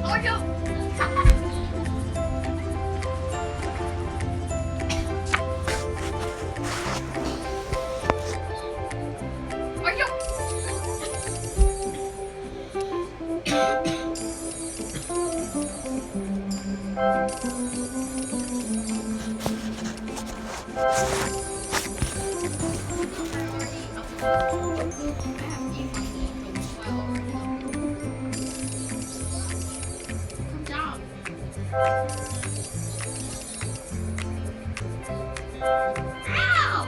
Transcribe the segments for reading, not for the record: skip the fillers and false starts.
Are you? Are you? I have E Come down. Ow!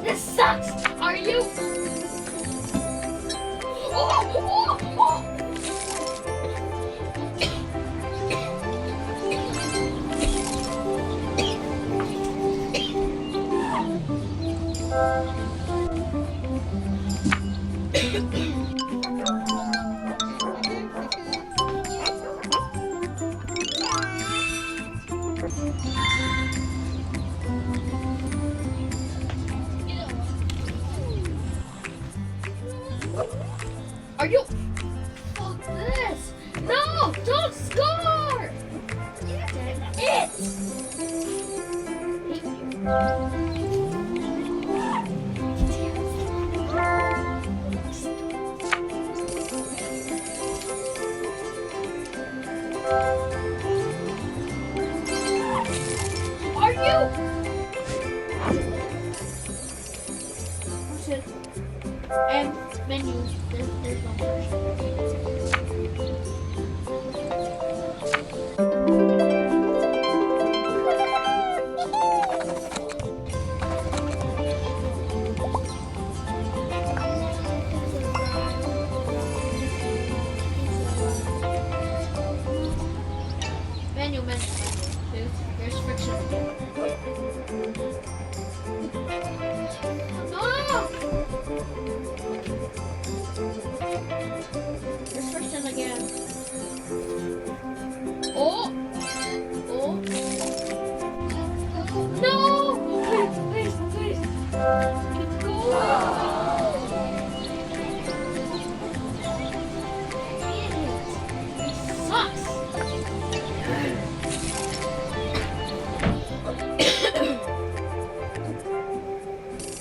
This sucks! Are you? Oh! Are you? Fuck this! No! Don't score! Damn it! Hate you. Are you? What's it? And menu. There's no version. Menu, menu, menu. There's friction again. No! There's friction again. Oh! Oh! No! Please, please, please! Let's go! Idiot! This sucks!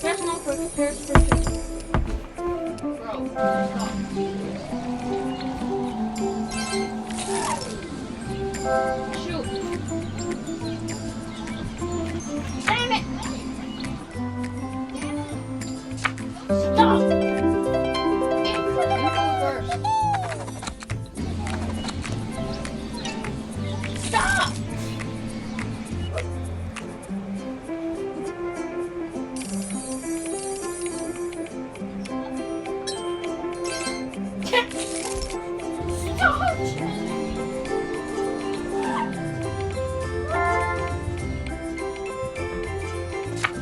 There's no friction. There's friction. Bro, stop. Shoot. Damn it! Stop! You go first. Stop! Stop!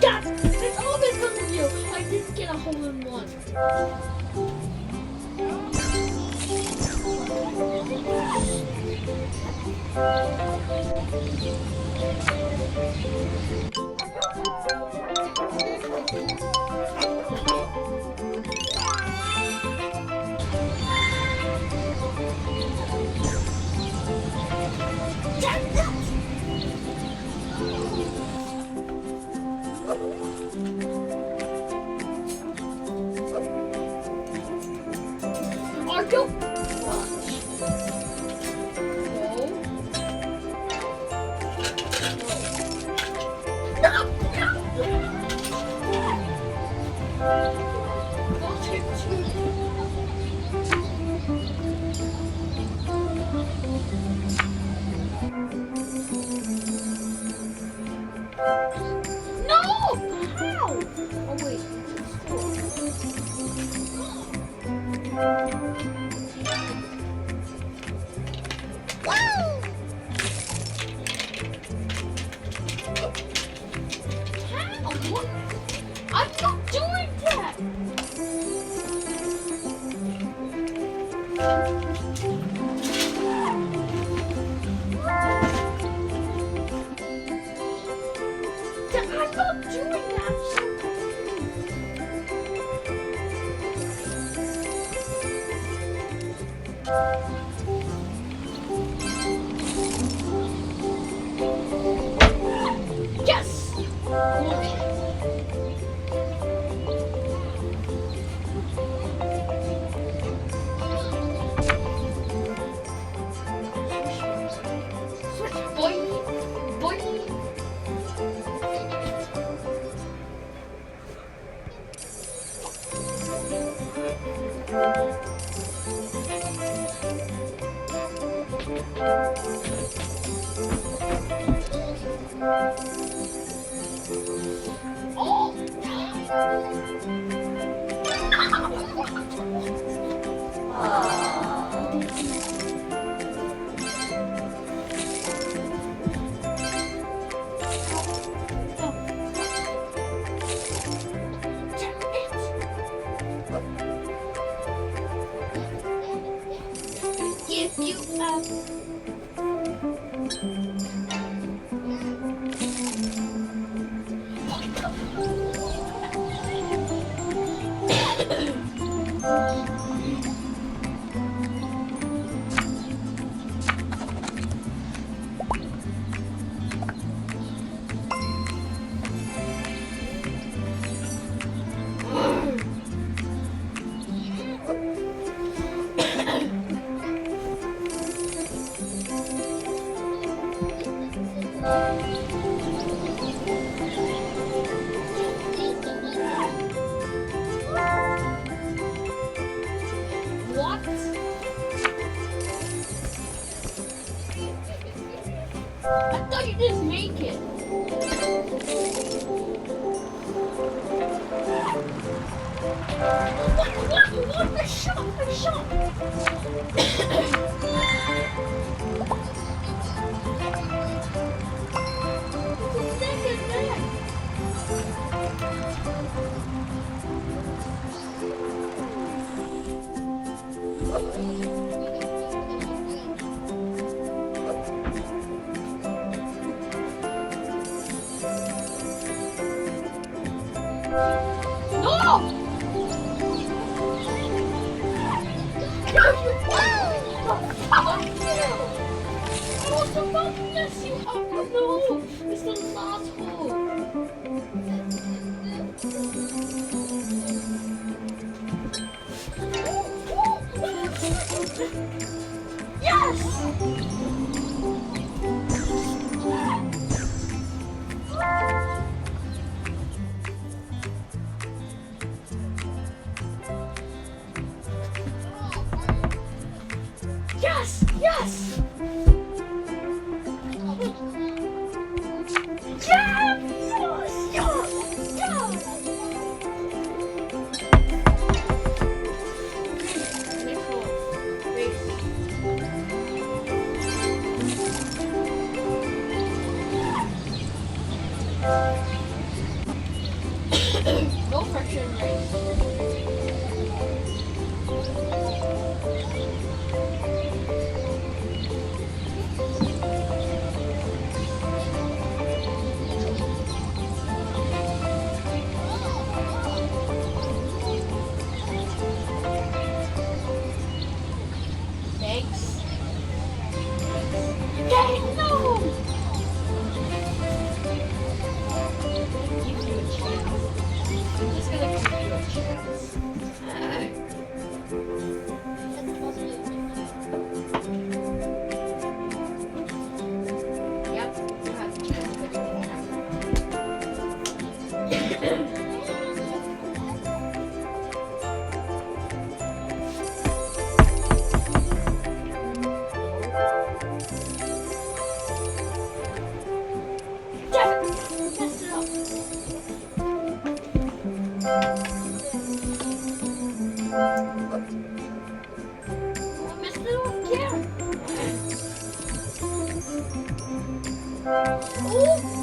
God, it's all because of you. I didn't get a hole in one. Damn it! Go. No. No. No. Not too. No! How? Oh wait, it's four. How? What? I'm not doing that! I'm not doing that! I'm so confused. Yes! Okay. Switch, boy, boy. Oh! Damn it! Give you up. What? I thought you didn't make it. What? What? What? The shot! The shot! It's a second neck. No! Fuck you! I was about to mess you up. No! It's the last hole. Yes! Yes! Yes! Yes! Yes! Yes! Yes! Next hole. Race. No friction race. Thanks. Dang, no! Give you a chance. I'm just gonna give you a chance. I missed it off again. Oh!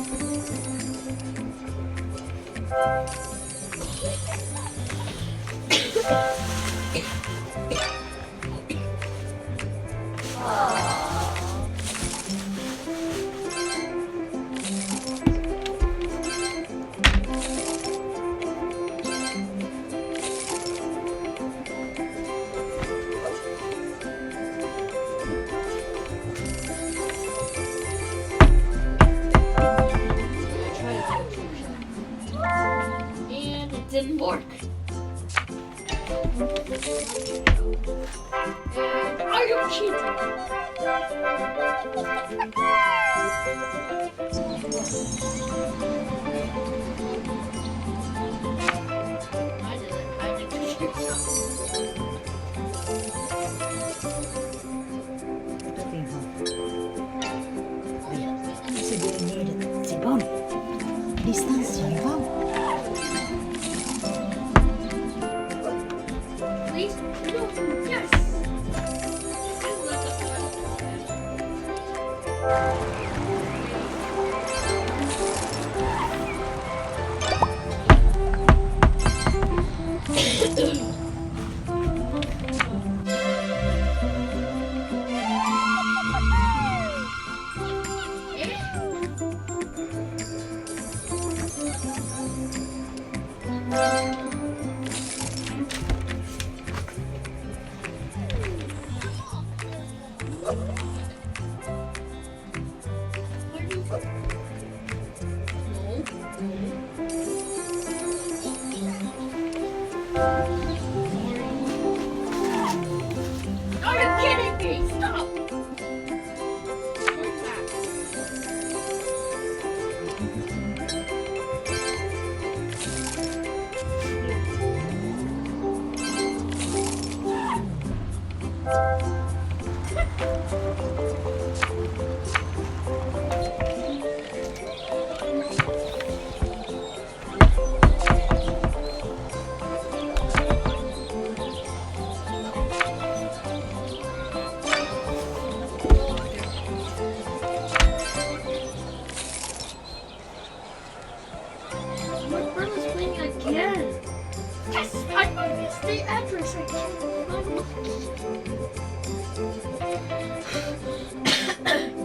I'm gonna try to do a trick shot. And it didn't work. And are you cheating? I did it. I did the trick shot. Tingho. C'est bon. Distance, bon. Please? No. Yes! I love the Eh? Are you? No. Are you kidding me? Stop! Turn back. My brother's playing again. Yes, I missed the address. I can't. I'm lucky.